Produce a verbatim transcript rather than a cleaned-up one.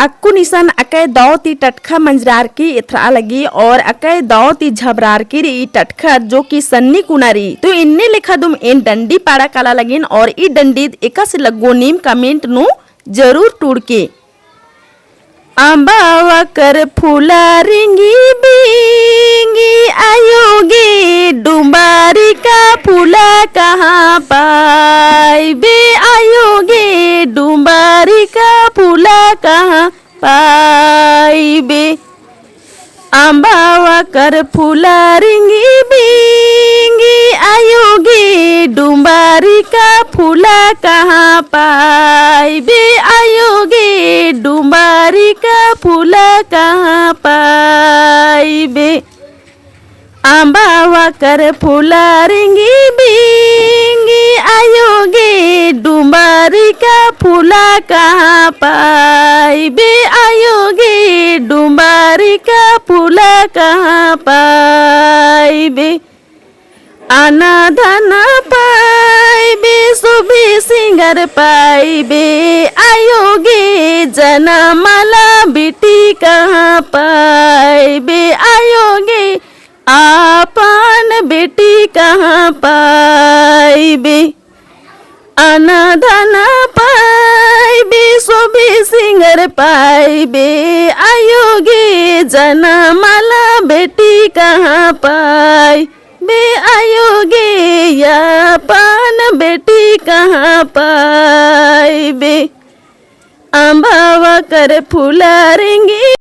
अक्कुन इसन अकय दौ ती टटखा मंजरारकी एथरा लगी और अकय दौ ती झबरारकी रई टटखा जो कि सन्नी कुना रई। तो इन्ने लेखा दुम एन डंडी पाड़ा काला लगिन और ई डंडी एकासे लग्गो नीम comment नू जरूर टूड़के। अम्बावा कर फूला रिंगी बिंगी आयो गे डुम्बारी का फूला कहाँ पाइबे आयो गे डुम्बारी का फूला कहाँ पाइबे। अम्बावा कर फूला रिंगी बिंगी आयो गे डुम्बारी का फूला कहाँ पाइबे आयो गे डुम्बारी का फूला कहाँ पाइबे। अम्बावा कर फूला रिंगी बिंगी आयो गे डुम्बारी का फूला कहाँ पाइबे आयो गे डुम्बारी का फूला कहाँ पाइबे। अना धना पाइबे सोभी सिंगर पाइबे आयो गे जनम मला बेटी कहाँ पाइबे आयो गे आपन बेटी कहाँ पाइबे। अना धना पाइबे सोभी सिंगर पाइबे आयो गे जनम मला बेटी कहाँ पाइबे आयो गे आपन बेटी कहाँ पाइबे। अम्बावा कर फूला रिंगी